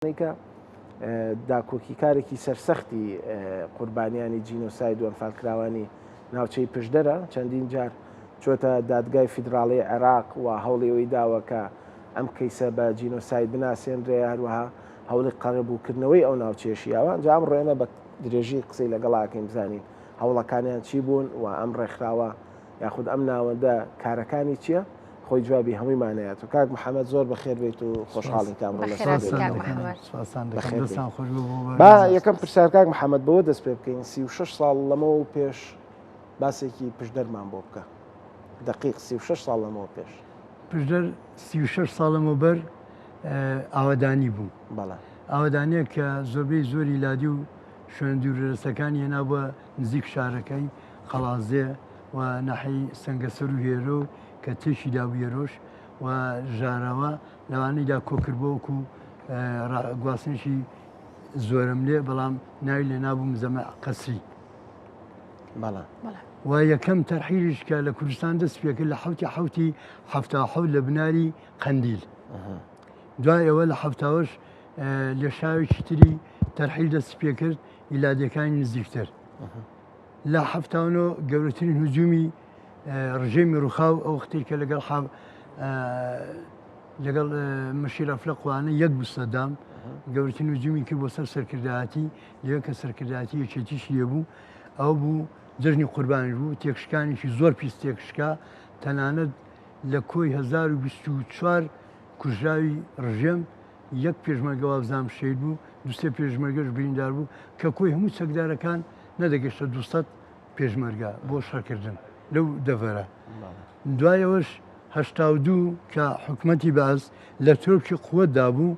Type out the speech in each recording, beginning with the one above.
کە داکۆکیکارێکی سەرسەختی قوربانیانی جینۆساید و ئەنفالکراوانی ناوچەی پشدەرە، چەندین جار چۆتە دادگای فیدراڵی عێراق و هەوڵی ئەوەی داوە کە ئەم کەیسە بە جینۆساید بناسێنرێ، هەروەها هەوڵی قەرەبووکردنەوەی ئەو ناوچەیەشی یاوە. ئینجا ئەمڕۆ ئێمە بە درێژی قسەی لەگەڵا ئەکەین بزانین هەوڵەکانیان چی بوون و ئەم ڕێکخراوە یاخود ئەم ناوەندە کارەکانی چییە؟ خۆی جوابی هەموویمان نەیات و کاک محەممەد زۆر بەخێر بێیت و خۆشحاڵین کە ئەمڕۆ لە با یەکەم پرسیار کاک محەممەد بەوە دەست پێ بکەین 36 ساڵ لەمەوە پێش باسێکی پشدەرمان بۆ بکە دقیق 36 ساڵ لەمەوە پێش پشدەر 36 ساڵ لەمەوبەر ئاوەدانی بوو بەڵێ ئاوەدانیە کە زۆربەی زۆری لادی و شوێن دوورەرەسەکانی هێنابووە نزیک شارەکەی قەڵازێ و ناحیەی سەنگەسەر و هێرۆ کە تێکی دابوو هێرۆش و ژاراوە لەوانەیدا کۆکردبووە وەکو گواستنێکی زۆرەملێ بەڵام ناوی لێ نابوو مزەمە قەسری. بەڵێ. و یەکەم تەرحیلیش کە لە کوردستان دەست پێکرد لە حوتی حوتی 77 لە بناری قەندیل. دوای ئەوە لە حەفتاوەش لێشاوێکی تری تەرحیل دەست پێکرد ئیلادەکانی نزیکتر. لە 79 گەورەترین هجومی ڕژێمی ڕوخاو ئەو وەختەی کە لەگەڵ حاف لەگەڵ مشیر ئەفلەق وانە یەک بوو سەدام گەورەترین هجومی کرد بۆ سەر سەرکردایەتی لەوێ کە سەرکردایەتی یەکێتیش لێ بوو ئەو بوو جەژنی قوربانیش بوو تێکشکانێکی زۆر پیس تێکشکا تەنانەت لە کۆی 1024 کوژراوی ڕژێم یەک پێشمەرگە وابزانم شەهید بوو دوسێ پێشمەرگەش بریندار بوو کە کۆی هەموو چەکدارەکان نەدەگەشتە 200 پێشمەرگە بۆ شەڕکردن لەو دەڤەرە. دوای ئەوەش 82 کە حکومەتی بەعس لە ترۆپکی قوتدا بوو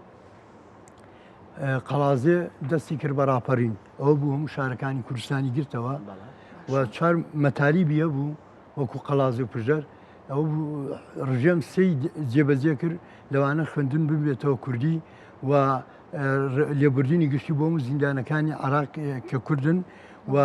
قەڵازێ دەستی کرد بە ڕاپەڕین ئەوە بوو هەموو شارەکانی کوردستانی گرتەوە و چوار مەتالیبی هەبوو وەکو قەڵازێ و پشدەر ئەو ڕژێم سێی جێبەجێ کرد لەوانە خوێندن ببێتەوە کوردی و لێبوردنی گشتی بۆ هەموو زیندانەکانی عراق کە کوردن و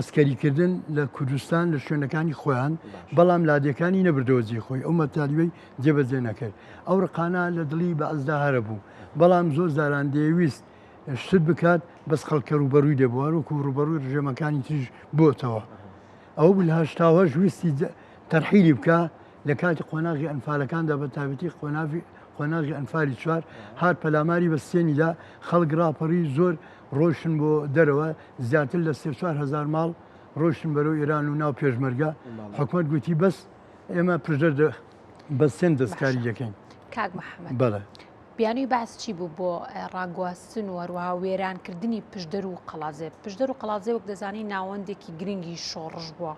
عسکەریکردن لە کوردستان لە شوێنەکانی خۆیان بەڵام لادێکانی نەبردەوە جێ خۆی ئەو مەتالیوەی جێبەجێ نەکرد ئەو ڕقانە لە دڵی بەعسدا هەرە بوو بەڵام زۆر جاران دەیەویست شت بکات بەس خەڵکە ڕوبەروی دەبوو هەروەکو ڕوبەڕووی ڕژێمەکانی تریش بۆتەوە ئەو بوو لە هەشتاوەش ویستی تەرحیلی بکە لە کاتی قۆناغی ئەنفالەکاندا بە تایبەتی قۆناغی قۆناغی ئەنفالی چوار هات پەلاماری بە سێنیدا خەڵک ڕاپەڕی زۆر ڕۆشتن بۆ دەرەوە زیاتر لە سێ چوار هەزار ماڵ ڕۆشتن بەرەو ئێران و ناو پێشمەرگە حکومەت گوتی بەس ئێمە پشدەر بەستێن دەستکاری دەکەین. کاک محەممەد بەڵێ. بیانووی بەعس چی بوو بۆ ڕاگواستن و هەروەها وێرانکردنی پشدەر و قەڵادزێ؟ پشدەر و قەڵادزێ وەک دەزانین ناوەندێکی گرنگی شۆڕش بووە.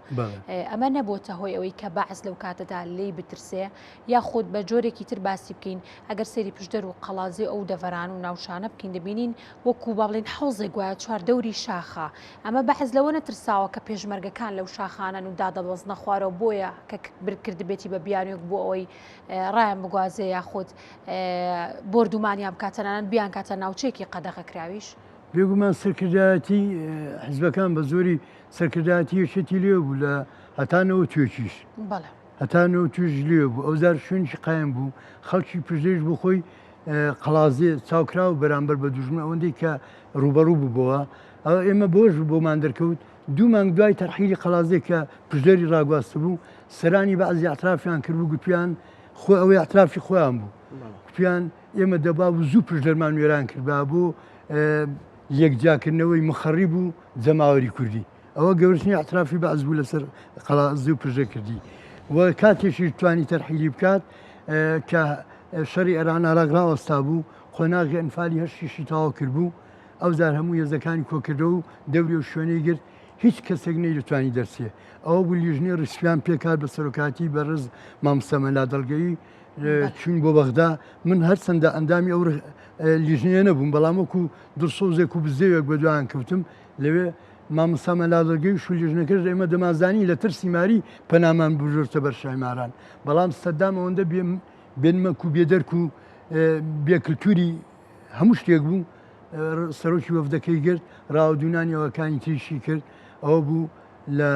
ئەمە نەبۆتە هۆی ئەوەی کە بەعس لەو کاتەدا لێی بترسێ یاخود بە جۆرێکی تر باسی بکەین ئەگەر سەیری پشدەر و قەڵادزێ ئەو دەڤەران و ناوچانە بکەین دەبینین وەکو با بڵێین حەوزێک گوایە چواردەوری شاخە ئەمە بەعس لەوە نەترساوە کە پێشمەرگەکان لەو شاخانەن و دادەبەزنە خوارەوە بۆیە کە کردبێتی بە بیانوێک بۆ ئەوەی ڕایان بگوازێ یاخود بۆردومانیان بکات تەنانەت بیانکاتە ناوچەیەکی قەدەغەکراویش؟ بێگومان سەرکردایەتی حزبەکان بە زۆری سەرکردایەتی یەکێتی لێ بوو لە هەتا نەوە توێکیش هەتا نەوە توێش لێ بوو ئەو زار شوێنی قایم بوو خەڵکی پشدەریش بۆ خۆی قەڵازێ چاوکراو بەرامبەر بە دوژمن ئەوەندەی کە ڕوبەڕوو ببەوە ئەو ئێمە بۆش بۆمان دەرکەوت دوو مانگ دوای تەرحیلی قەڵازێ کە پشدەری ڕاگواستبوو سەرانی بەعزی اعترافیان کردبوو گوتیان خۆ ئەوەی اعترافی خۆیان بوو گوتیان ئێمە دەبا بوو زوو پشدەرمان وێران کردبا بۆ لێکجیاکردنەوەی مخەڕیب و جەماوەری کوردی ئەوە گەورەترین اعترافی بەعس بوو لەسەر قەڵازی و پشدەر کردی و کاتێکی توانی تەرحیلی بکات کە شەڕی ئێران عراق ڕاوەستا بوو قۆناغی ئەنفالی هەشتیشی تەواو کردبوو ئەوجار هەموو هێزەکانی کۆکردەوە و دەوری ئەو شوێنەی گرت هیچ کەسێک نەیدەتوانی دەرچێ ئەوە بوو لیژنەی ڕیسپیان پێکهات بە سەرۆکایەتی بەڕێز مامۆستا مەلا دەڵگەیی چوین بۆ بەغدا من هەرچەندە ئەندامی ئەو لیژنەیە نەبووم بەڵام وەکو دڵسۆزێک و بزێوێک بە دوایان کەوتم لەوێ مامۆستا مەلا دەڵگەیی و لیژنەکەش ئێمە دەمانزانی لە ترسی ماری پەنامان بردۆتە بەر شای ماران بەڵام سەدام ئەوەندە بێنمەک و بێدەرک و بێکلتوری هەموو شتێک بوو سەرۆکی وەفدەکەی گرت ڕاودونانی ئەوەکانی تریشی کرد ئەوە بوو لە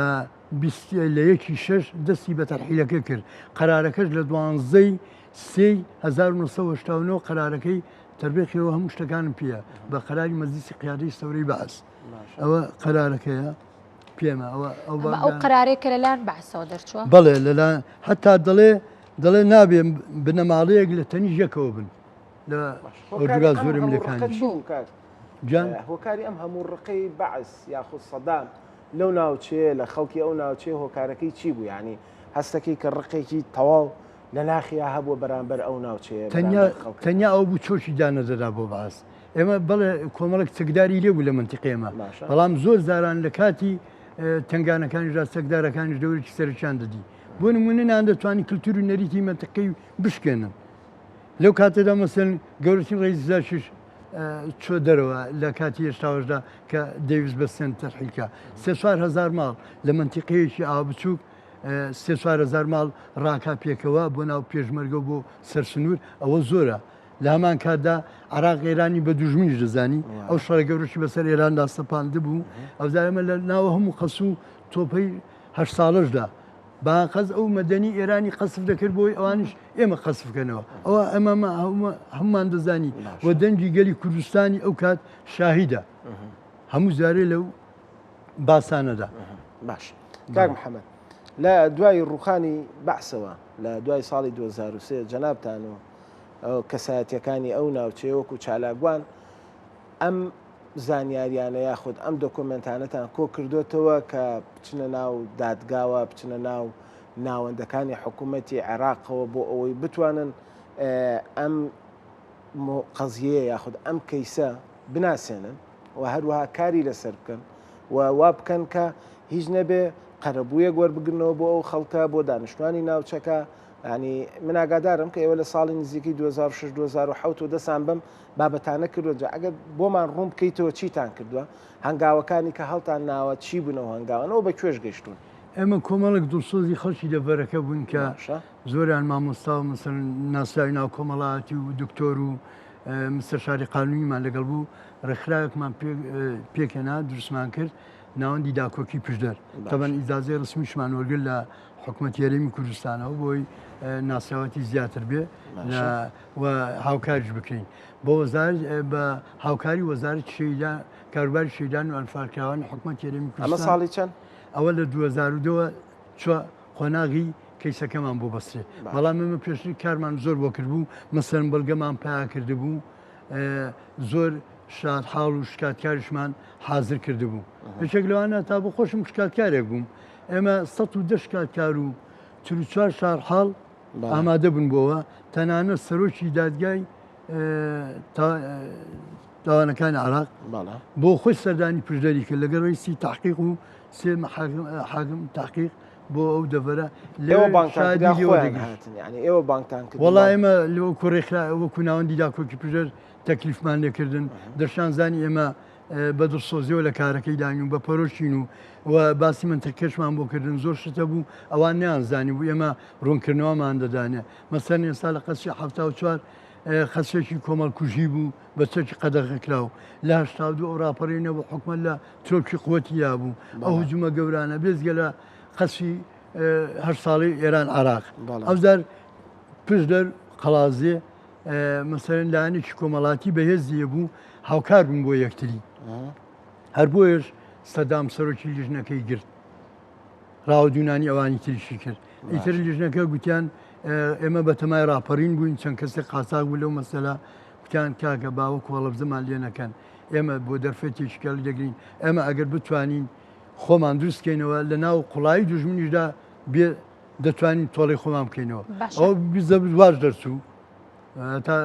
لە یەکی شەش دەستی بە تەرحیلەکە کرد قەرارەکەش لە دوانزەی سێی 1989 قەرارەکەی تەربیقیەوە هەموو شتەکانم پێیە بە قەراری مەجلیسی قیادەی سەورەی بەعس ئەوە قەرارەکەیە پێمە ئەوە ئەو ئەو قەرارەیە کە لەلایەن بەعسەوە دەرچووە؟ بەڵێ لەلایەن هەتا دەڵێ دەڵێ نابێ بنەماڵەیەک لە تەنیش یەکەوە بن لە ئۆردوگا زۆرم لەکان جان هۆکاری ئەم هەموو ڕقەی بەعس یاخود سەدام لەو ناوچەیە لە خەڵکی ئەو ناوچەیە هۆکارەکەی چی بوو یعنی هەستەکەی کە ڕقێکی تەواو لە ناخیا هەبووە بەرامبەر ئەو ناوچەیە تەنیا تەنیا ئەو بوو چۆکی دانەدەدا بۆ بەعس ئێمە بەڵێ کۆمەڵێک چەکداری لێ بوو لە مەنتیقی ئێمە بەڵام زۆر جاران لە کاتی تنگانەکانیشدا چەکدارەکانیش دەورێکی سەرەکیان دەدی بۆ نمونە نان دەتوانی کللتور و نەریتی مەنتیقی بشکێنن لەو کاتێدا مەسەن گەورەترین ڕێز زاشیش چۆ دەرەوە لە کاتی هێشتاوەشدا کە دەویست بە سێن تەرحیلکە 3-4 هزار ماڵ لە منتیقەیەکی ئاوا بچووک 3-4 هزار ماڵ ڕاکا پێکەوە بۆ ناو پێشمەرگە بۆ سەرسنوور ئەوە زۆرە لە هەمان کاتدا عراق ئێرانی بە دوژمنیش دەزانی ئەو شەڕە گەورەشی بەسەر ئێراندا سەپاندبوو ئەوجا ئێمە لە ناوە هەموو قەس و تۆپەی هەشت ساڵەشدا باقەز ئەو مەدەنی ئێرانی قەسف دەکرد بۆی ئەوانیش ئێمە قەسف بکەنەوە ئەوە ئەمە هەمومان دەزانی و دەنگی گەلی کوردستانی ئەو کات شاهیدە هەموو جارێ لەو باسانەدا باش کاک محەممەد لە دوای ڕوخانی بەعسەوە لە دوای ساڵی 2023 جەنابتان و کەسایەتیەکانی ئەو ناوچەیە وەکو چالاکوان ئەم زانیاریانە یاخود ئەم دۆکۆمێنتانەتان کۆ کردوتەوە کە بچنە ناو دادگاوە بچنە ناو ناوەندەکانی حکوومەتی عێراقەوە بۆ ئەوەی بتوانن ئەم قەزیەیە یاخود ئەم کەیسە بناسێنن و هەروەها کاری لەسەر بکەن و وا بکەن کە هیچ نەبێ قەرەبوویەک وەربگرنەوە بۆ ئەو خەڵکە بۆ دانیشتوانی ناوچەکە یانی من ئاگادارم کە ئێوە لە ساڵی نزیکەی 2006 2007 و دەسان بەم بابەتانە کردووە جا ئەگەر بۆمان ڕوون بکەیتەوە چیتان کردووە هەنگاوەکانی کە هەڵتان ناوە چی بوون ئەو هەنگاوانەوە بە کوێش گەیشتوون؟ ئێمە کۆمەڵێک دڵسۆزی خەڵکی دەڤەرەکە بووین کە زۆریان مامۆستا و مەسەلەن ناسراوی ناو کۆمەڵایەتی و دکتۆر و مستەشاری قانونیمان لەگەڵ بوو ڕێکخراوێکمان پێکهێنا دروستمان کرد ناوەندی داکۆکی پشدەر تەبەن ئیجازەی ڕسمیشمان وەرگرت لە حکومەتی هەرێمی کوردستانەوە بۆی ناسراوەتی زیاتر بێ و هاوکاریش بکەین بۆ وەزارت بە هاوکاری وەزارەت شەیدان کاروباری شەیدان و ئەنفالکراوانی حکومەتی هەرێمی ئەمە کوردستان ساڵی چەند؟ ئەوە لە 2002ەوە چوە قۆناغی کەیسەکەمان بۆ بەسترێ باشە. بەڵام ئێمە پێشتر کارمان زۆر بۆ کردبوو مەسەلەن بەڵگەمان پیا کردبوو زۆر شادحاڵ و شکاتکاریشمان حازر کردبوو یەکێک لەوانە تا بۆ خۆشم شکاتکارێک بووم ئێمە 110 شکاتکار و 44 شارحاڵ ئامادە بوون بۆەوە تەنانەت سەرۆکی دادگای تاوانەکانی عراق بۆ خۆی سەردانی پشدەری کرد لەگەڵ ڕیسی تحقیق و سێ حاکم تحقیق بۆ ئەو دەڤەرە لەوە بانکان یعنی ئێوە بانکتان کرد وەڵا ئێمە لەوەکو ڕێکخرا وەکو ناوەندی داکۆکی پشدەر تەکلیفمان لێکردن دەشان زانی ئێمە بە دڵسۆزیەوە لە کارەکەی داین و بە پەرۆشین و و باسی مەنتیقیەشمان بۆ کردن زۆر شتە بوو ئەوان نیان زانی بوو ئێمە ڕوونکردنەوەمان دەدانێ مەسەن ئێستا لە قەسری 74 قەسرێکی کۆمەڵکوژی بوو بە چەکی قەدەغەکراو لە 82 ئەو ڕاپەڕینە بوو حکومەت لە ترۆکی قوتی یابوو ئەو هجومە گەورانە بێزگە لە قەسری هەر ساڵی ئێران عراق ئەوزار پشدەر قەڵازێ مەسەلەن لایەنێکی کۆمەڵاتی بەهێزی هەبوو هاوکار بوون بۆ یەکتری هەر بۆیەش سەدام سەرۆکی لیژنەکەی گرت ڕاودونانی ئەوانی تریشی کرد ئیتر لیژنەکە گوتیان ئێمە بەتەمای ڕاپەڕین بووین چەند کەسێک قاساق بوو لەو مەسەلە گوتیان کاکە باوە کۆڵەبزەمان لێ نەکەن ئێمە بۆ دەرفەتێکی کەڵک دەگرین ئێمە ئەگەر بتوانین خۆمان دروستکەینەوە لە ناو قوڵایی دوژمنیشدا بێ دەتوانین تۆڵەی خۆمان بکەینەوە ئەو بیزەبت واش دەرچوو تا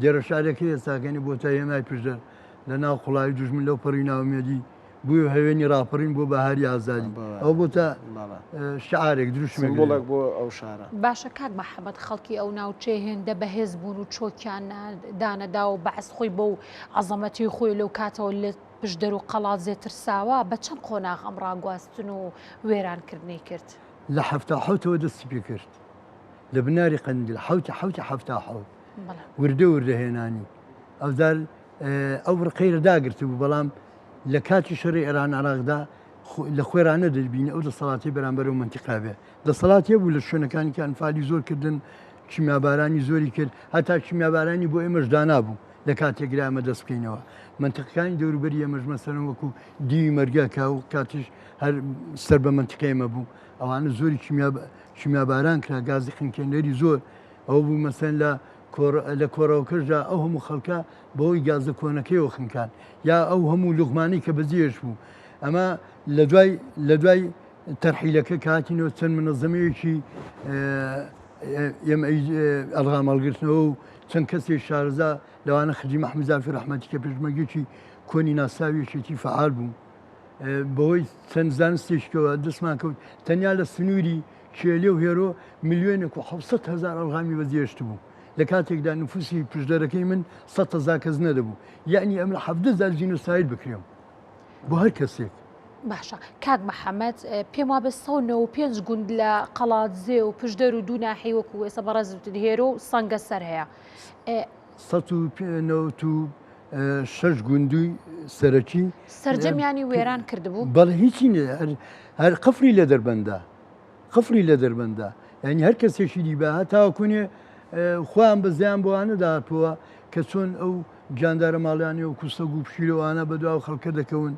دێرەشارەکەی ئێستاکەنی بۆ تا هێمای پشدەر لە ناو قوڵایی دوژمن لەو پەڕی ناومێدی بوو هەوێنی ڕاپەڕین بۆ بەهاری ئازادی ئەو بۆ تا شعارێک دروشمێک بۆڵێک بۆ ئەو شارە باشە کاک محەممەد خەڵکی ئەو ناوچەیە هێندە بەهێز بوون و چۆکیان دانەدا و بەعس خۆی بەو عەزەمەتی خۆی لەو کاتەوە لە پشدەر و قەڵادزێ ترساوە بە چەند قۆناغ ئەم ڕاگواستن و وێرانکردنەی کرد؟ لە حەفتا حەوتەوە دەستی پێ کرد لە بناری قەندیل حەوتی حەوتی 77 وردە وردە هێنانی ئەوجار ئەو ڕقەی داگرتبوو بەڵام لە کاتی شەڕی ئێران عراقدا لە خۆێرانە دەبینی ئەو دەسەڵاتی بەرامبەر و منتیقا بێ دەسەڵاتی بوو لە شوێنەکانی کە ئەنفالی زۆر کردن کیمیابارانی زۆری کرد هەتا کیمیابارانی بۆ ئێمەش دانابوو. لە کاتێکدا ئەمە دەست بکەینەوە. مەنتیقەکانی دەوروبەری ئێمەش مەسەلەن وەکو دیوی مەرگە کە ئەو کاتیش هەر سەر بە مەنتیقەی ئێمە بوو، ئەوانە زۆری کیمیا کیمیاباران کرا، گازی خنکێنەری زۆر ئەوە بوو مەسەلەن لە کۆڕ لە کۆڕەوەکەشدا ئەو هەموو خەڵکە بەهۆی گازە کۆنەکەیەوە خنکان یا ئەو هەموو لوغمانەی کە بەجێهێشت بوو ئەمە لە دوای لە دوای تەرحیلەکە کە هاتینەوە چەند منەزەمەیەکی ئێمە ئەلغام هەڵگرتنەوە و چەند کەسێک شارەزا لەوانە خدی مەحموود جافی ڕەحمەتی کە پێشمەرگێکی کۆنی ناسراوی یەکێتی فەعال بوو بەهۆی چەند زانستێکەوە دەستمان کەوت تەنیا لە سنووری کێلێ و هێرۆ ملیۆنێک و 700 هزار ئەلغامی بەجێهێشت بوو لە کاتێکدا نفوسی پشدەرەکەی من 100 هزار کەس نەدەبوو یعنی ئەمن 17 هزار جینۆساید بکرێم بۆ هەر کەسێک. باشە کاک محەممەد پێم وابێ 195 گوند لە قەڵادزێ و پشدەر و دوو ناحی وەکو ئێستا بەڕێز وتت هێرۆ و سەنگەسەر هەیە. 196 گوندی سەرەکی سەرجەمیانی وێران کردبوو؟ بەڵێ هیچی نییە هەر قفری لە دەربەندە قفری لە دەربەندە یعنی هەر کەسێکی دیبا هەتاوەکونێ خۆیان بەزیان بۆوانە داهاتووە کە چۆن ئەو گیاندارە ماڵیانی وەکو سەگ و پشیلە و ئەوانە بەدوا ئەو خەڵکە دەکەون.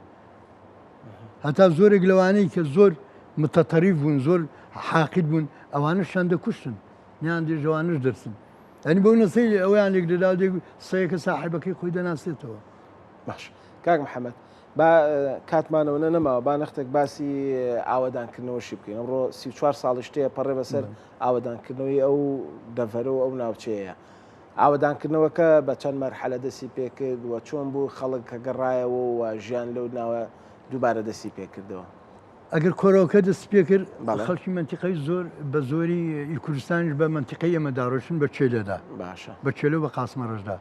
هەتا زۆرێک لەوانەی کە زۆر متەتەریف بوون، زۆر حاقید بوون، ئەوانەشیان دەکوشتن. نیان دێژ ئەوانەش دەرچن. یانی بەو نەسەی ئەویان لێک دەدا و دێک سەیەکە ساحێبەکەی خۆی دەناسێتەوە. باش کاک محەممەد با کاتمانەوە نە نەماوە با نەختێک باسی ئاوەدانکردنەوەشی بکەین ئەمڕۆ 34 ساڵیش تێپەڕێ بەسەر ئاوەدانکردنەوەی ئەو دەڤەرە و ئەو ناوچەیە. ئاوەدانکردنەوەکە بە چەند مەرحەلە دەستی پێکرد و چۆن بوو خەڵک کە گەڕایەوە و ژیان لەو ناوە دووبارە دەستی پێکردەوە؟ ئەگەر کۆرەوەکە دەستی پێکرد خەڵکی مەنتیقەی زۆر بە زۆری ئی کوردستانیش بە مەنتیقەی ئێمە داڕۆشتن بە کێلێدا باشە بە کێلە و بە قاسمەڕەشدا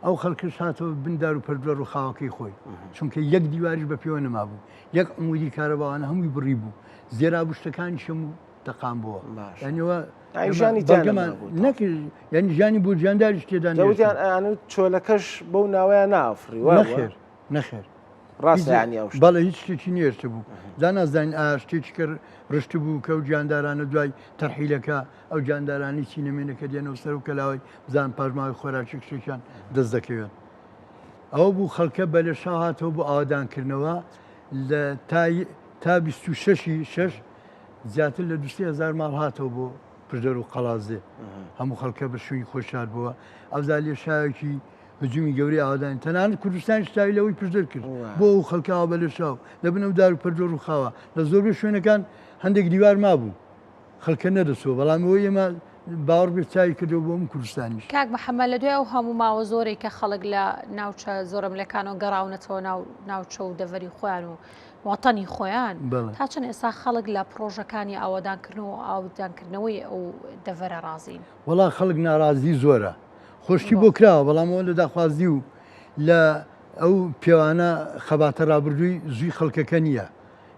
ئەو خەڵکەش هاتەوە بن دار و پەردوە ڕووخاوەکەی خۆی چونکە یەک دیواریش بە پێوە نەمابوو یەک عمودی کارەباوانە هەمووی بڕی بوو زێرابوو شتەکانیش هەموو تەقام بووە یانەوە ژیانی بەڵگەمان نەکرد یعنی ژیانی بۆ گیانداریش تێدا وتیان ئەیان و چۆلەکەش بەو ناوەیان نافڕی نەخێر نەخێر ڕاستە یعنی ئەو بەڵێ هیچ شتێکی نێشتە بوو جا نازانین ئایا شتێکی کە ڕشت بوو کە ئەو گیاندارانە دوای تەرحیلەکە ئەو گیاندارانی چی نەمێنە کە دێنەوە سەر و کەلاوەی بزان پاشماوەی خۆراکی شتێکیان دەست دەکەوێت ئەوە بوو خەڵکە بە لێشاو هاتەوە بۆ ئاوادانکردنەوە لە تا 26 شش زیاتر لە دوو سێ هەزار ماڵ هاتەوە بۆ پشدەر و قەڵادزێ هەموو خەڵکە بە شوێنی خۆی شاد بووە ئەوزا لێشاوێکی هجومی گەورەی ئاوادانی تەنانەت کوردستانیش چاوی لەوەی پشدەر کرد بۆ ئەو خەڵکەوە بە لێشاو لە بن ئەو دار و پەردوە ڕووخاوە لە زۆربەی شوێنەکان هەندێک دیوار مابوو خەڵکە نەدەچووە بەڵام ئەوەی ئێمە باوەڕ بێت چاوی کردەوە بۆ من کوردستانیش. کاک محەممەد لە دوای ئەو هەموو ماوە زۆرەی کە خەڵک لە ناوچە زۆرەملێکانەوە گەڕاونەتەوە ناو ناوچە و دەڤەری خۆیان و وەتەنی خۆیان تا چەند ئێستا خەڵک لە پڕۆژەکانی ئاوەدانکردن و ئاودانکردنەوەی ئەو دەڤەرە ڕازین؟ وەڵا خەڵک ناڕازی زۆرە خۆشی بۆ کراوە بەڵام ئەوە لە داخوازی و لە ئەو پێوانە خەباتە ڕابردووی زووی خەڵکەکە نییە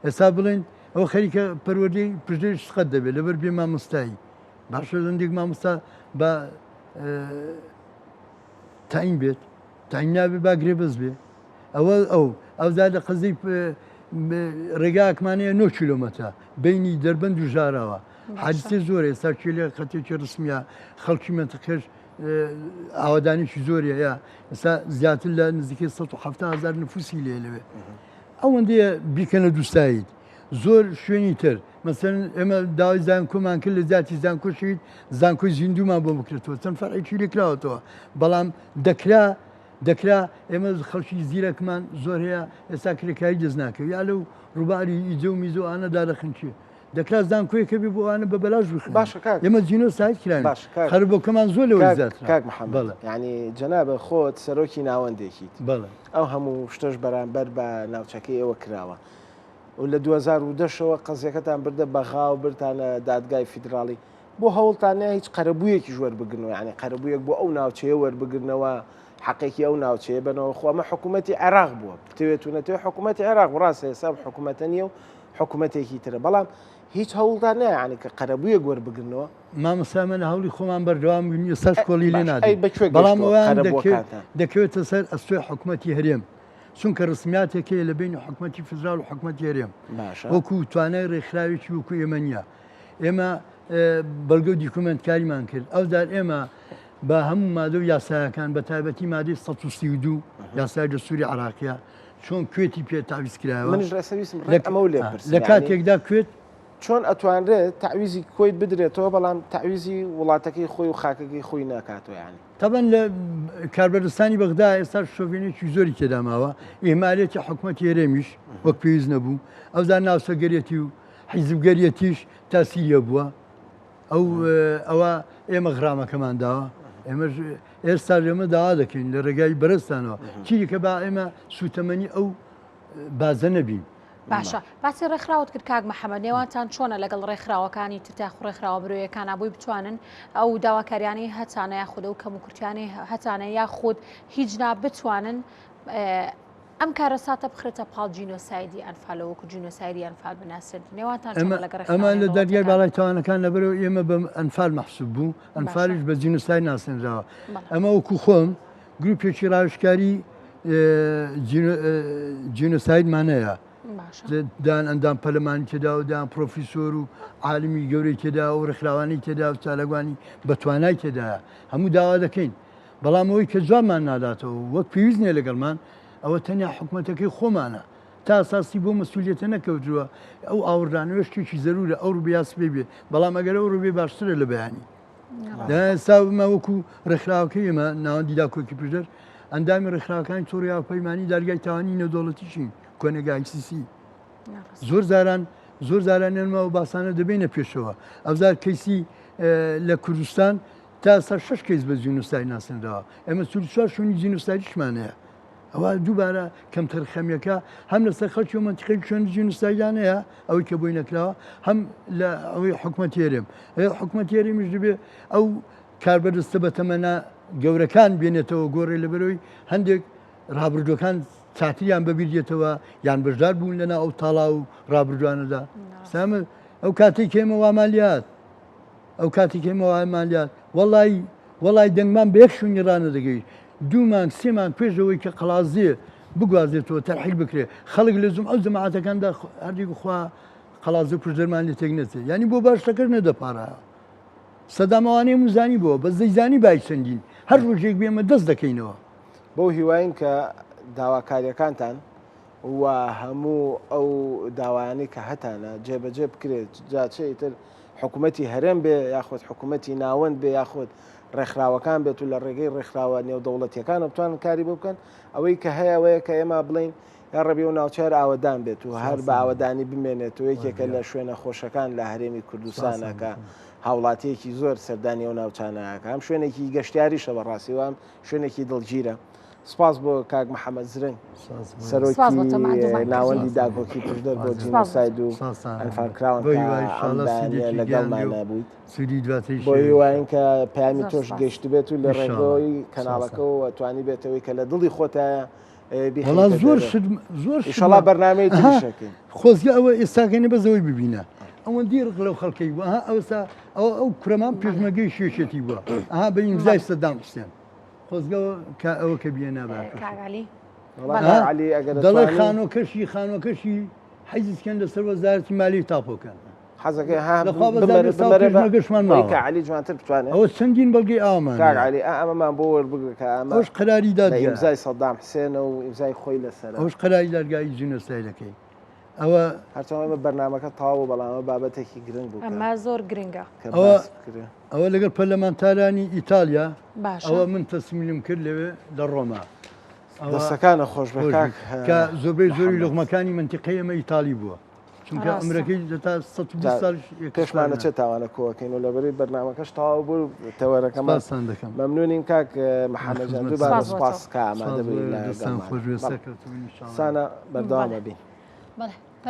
ئێستا بڵێن ئەو خەریکە پەروەردەی پشدەری سقەت دەبێت لەبەر بێ مامۆستایی باشە هەندێک مامۆستا بە تاین بێت تاین نابێ با گرێبەست بێ ئەوە ئەو ئەوجا لە قەزی ڕێگاکمان هەیە 9 کیلۆمەترە بینی دەربەند و ژاراوە حادیسەی زۆر ئێستا کێلێ خەتێکی ڕسمیە خەڵکی منتقێش ئاوادانێکی زۆری هەیە ئێستا زیاتر لە نزیکەی 170 هزار نفوسی لێ لەوێ ئەوەندەیە بیکەنە دووسایت زۆر شوێنی تر مەسەن ئێمە داوای زانکۆمان کرد لە جیاتی زانکۆ شەهید زانکۆی زیندوومان بۆ بکرێتەوە چەند فەرعێکی لێکراوەتەوە بەڵام دەکرا دەکرا ئێمە خەڵکی زیرەکمان زۆر هەیە ئێستا کرێکاری دەست ناکەوێت یا لەو ڕووباری ئیجە و میزۆ ئانە دادەخنکێ دەکرا زانکۆیەکە بێ بۆ ئەوانە بە بەلاش بخوێنن باشە کاک ئێمە جینۆساید کراین باشە کاک خەربۆکەمان زۆر لەوەی کاک زیاترە کاک محەممەد بەڵێ یعنی جەنابە خۆت سەرۆکی ناوەندێکیت بەڵێ ئەو هەموو شتەش بەرامبەر بە ناوچەکەی ئێوە کراوە و لە 2010 ەوە قەزیەکەتان بردە بەغا و بردتانە دادگای فیدراڵی بۆ هەوڵتان نیا هیچ قەرەبوویەکیش وەربگرنەوە یعنی قەرەبوویەک بۆ ئەو ناوچەیە وەربگرنەوە حەقێکی ئەو ناوچەیە بەنەوە خۆ ئەمە حکوومەتی عێراق بووە بتەوێت و نەتەوێت حکوومەتی عێراق و ڕاستە ئێستا ئەم حکوومەتە نییە و حکوومەتێکی ترە بەڵام هیچ هەوڵتان نیا یعنی کە قەرەبوویەک وەربگرنەوە مامۆستا ئێمە لە هەوڵی خۆمان بەردەوام بووین ئێستاش کۆڵی لێ باش ئەی نادەین بە کوێ بەڵام گەشتووە ئەوان قەرەبووەکانتان دەکەوێتە سەر ئەستۆی حکوومەتی هەرێم چونکە ڕسمیاتێک هەیە لە بەینی حکومەتی فیدراڵ و حکومەتی هەرێم باشە وەکو توانای ڕێکخراوێکی وەکو ئێمە نییە ئێمە بەڵگە و دیکومنتکاریمان کرد ئەو جار ئێمە بە هەموو مادە و یاسایەکان بە تایبەتی مادەی 132 یاسای دەستوری عراقیە چۆن کوێتی پێ تاویز کرایەوە منیش ڕێسەویستم ڕێک ئەمەو لێ پرسم لە کاتێکدا کوێت چۆن ئەتوانرێت تەعویزی کوەیت بدرێتەوە بەڵام تەعویزی وڵاتەکەی خۆی و خاکەکەی خۆی ناکاتەوە یانی. تەبەن لە کاربەدەستانی بەغدا ئێستا شۆڤێنێکی زۆری تێدا ماوە، ئیهمالێتی حکومەتی هەرێمیش وەک پێویست نەبوو، ئەوجا ناوچەگەرێتی و حیزبگەریەتیش تاسیری هەبووە، ئەو ئەوە ئێمە غرامەکەمان داوە، ئێمەش ئێستاش ئێمە داوا دەکەین لە ڕێگای بەرزتانەوە چیدیکە با ئێمە سووتەمەنی ئەو بازە نەبین. باشە باسی ڕێکخراوت کرد کاک محەممەد نێوانتان چۆنە لەگەڵ ڕێکخراوەکانی تر تاخ ڕێکخراوە مرۆیەکانە بۆی بتوانن ئەو داواکاریانەی هەتانە یاخود ئەو کەم و کورتیانەی هەتانە یاخود هیچ نا بتوانن ئەم کارەساتە بخرێتە پاڵ جینۆسایدی ئەنفالەوە وەکو جینۆسایدی ئەنفال بناسرێت نێوانتان چۆنە لەگەڵ ئەمە ڕێکخراوە لە دادگای نێودەوڵەتیەکان؟ باڵای تاوانەکان لەبەرەوە ئێمە بە ئەنفال مەحسوب بوو باشە ئەنفالیش بە جینۆساید ناسێنراوە بەڵێ. ئەمە وەکو خۆم گروپێکی ڕاوێژکاری جینۆسایدمان هەیە دان ئەندام پەرلەمانی تێدا و دان پرۆفیسۆر و عالمی گەورەی تێدا و ڕێکخراوانی تێدا و چالاکوانی بەتوانای تێدایە هەموو داوا دەکەین بەڵام ئەوەی کە جوابمان ناداتەوە وەک پێویست نییە لەگەڵمان ئەوە تەنیا حکوومەتەکەی خۆمانە تا ئەساسی بۆ مەسولیەتە نەکەوتووە ئەو ئاوڕدانەوە شتێکی زەرورە ئەو ڕوبیا سبەی بێ بەڵام ئەگەر ئەو ڕوبێ باشترە لە بەیانی ئێستا ئمە وەکو ڕێکخراوەکەی ئێمە ناوەندی داکۆکی پشدەر ئەندامی ڕێکخراوەکانی تۆڕی هاوپەیمانی دادگای تاوانی نێودەوڵەتیشین کۆنێگا ICC زۆر جاران زۆر جاران ئێمە ئەو باسانە دەبینە پێشەوە ئەوزار کەیسی لە کوردستان تا سەر شش کەیس بە جینۆساید ناسێنراوە ئێمە 44 شوێنی جینۆسایدیشمان هەیە ئەوە دووبارە کەمتەرخەمیەکە هەم لەسەر خەڵکی و مەنتیقەی شوێنی جینۆسایدان هەیە ئەوەی کە بۆی نەکراوە هەم لە ئەوەی حکومەتی هەرێم ئەی حکومەتی هەرێمیش دەبێ ئەو کاربەدەستە بەتەمەنە گەورەکان بێنێتەوە گۆڕێ لەبەرەوەی هەندێک ڕابردووەکان چاتریان بەبیر دێتەوە یان بەشدار بوون لەنا ئەو تاڵا و ڕابردوانەدا سامە ئەو کاتێک ئێمە وامان لات ئەو کاتێک ئێمە وامان لات وەڵی وەڵی دەنگمان بە یەک شوێنی ڕانەدەگەیشت دوو مانگ سێ مانگ پێش ئەوەی کە قەڵازێ بگوازێتەوە تەرحیل بکرێ خەڵک لە جومعە و جەماعەتەکاندا هەردێک خوا قەڵازێ و پشدەرمان لێ تێک نەچێ یانی بۆ باشتەکەش نەدەپارایەوە سەدام ئەوانەی موزانی بووە بەس دەیزانی بای چەندین هەر ڕۆژێک بێمە دەست دەکەینەوە. بەو هیواین کە داواکاریەکانتان و هەموو ئەو داوایانەی کە هەتانە جێبەجێ بکرێت جا چ ئیتر حکوومەتی هەرێم بێ یاخود حکوومەتی ناوەند بێ یاخود ڕێکخراوەکان بێت و لە ڕێگەی ڕێکخراوە نێودەوڵەتیەکانەوە بتوانن کاری بۆ بکەن ئەوەی کە هەیە ئەوەیە کە ئێمە بڵین یا ڕەبی ئەو ناوچە هەر ئاوەدان بێت و هەر بە ئاوەدانی بمێنێت و یەکێکە لە شوێنە خۆشەکان لە هەرێمی کوردستانە کە هاوڵاتیەکی زۆر سەردانی ئەو ناوچانە ئەکا هەم شوێنێکی گەشتیاریشە بەڕاستی و هەم شوێنێکی دڵگیرە سپاس بۆ کاک محەممەد زرنگ سەرۆکی ناوەندی داکۆکی پشدەر بۆ جینۆساید و ئەنفالکراوان لەگەڵمانە بوویت بۆ هیواین کە پەیامی تۆش گەشتبێت و لە ڕێگەی کەناڵەکەەوە توانی بێتەوەی کە لە دڵی خۆتایە وەڵا زۆر شت زۆر ئیشەڵا بەرنامەی تریشەکەین خۆزگە ئەوە ئێستاکەنی بەس ئەوەی ببینە ئەوەندی ڕق لەو خەڵکەی بوو ئەها ئەوسا ئەو ئەو کورەمان پێشمەگەی شێشێتی بووە ئەها بە ئیمزای سەدام حوسێن خۆزگە کە ئەوە کە بیێ نابات کاک عەلی عەلی ئەگەر دەڵێ خانۆکەشی خانۆکەشی حەزیزکەن لەسەر وەزارەتی مالی تاپۆکەن حەزەکەی ها لەخوا بەزار بمەرێ بمەرێ بە پێشمەرگەشمان ماوە. کاک عەلی جوانتر بتوانێ ئەوە چەندین بەڵگەی ئاوامان کاک هەیە. عەلی ئا ئەمەمان بۆ وەربگرە کە ئەمە ئەوەش قەراری لە دادگایە. ئیمزای سەدام حسێنە و ئیمزای خۆی لەسەرە. ئەوەش قەراری دادگایی جینۆسایدەکەی ئەوە. هەرچەند ئەمە بەرنامەکە تەواو بوو بەڵام ئەمە بابەتێکی گرنگ بوو کە ئەمە زۆر گرنگە. کە ئەوە باس بکرێ. ئەوە لەگەڵ پەرلەمانتارانی ئیتالیا باشە. ئەوە من تەسمیلم کرد لەوێ لە ڕۆما. ئەوە دەستەکانە خۆش بێ خۆش کاک بێ. کە زۆربەی زۆری محەممەد. لوغمەکانی مەنتیقەی ئێمە ئیتالی بووە. چونکە عمرەکەی دەتا 120 ساڵ پێشمان نەچێت تاوانە کۆکەین و لەبەری بەرنامەکەش تەواو بوو تەوەرەکەمان دەکەم مەمنونین کاک محەممەد جان دووبارە سپاس کە ئامادە بووی لە دەستان خۆش بێ سەرکەوتوو سانا بەردەوامە بین. بەڵێ.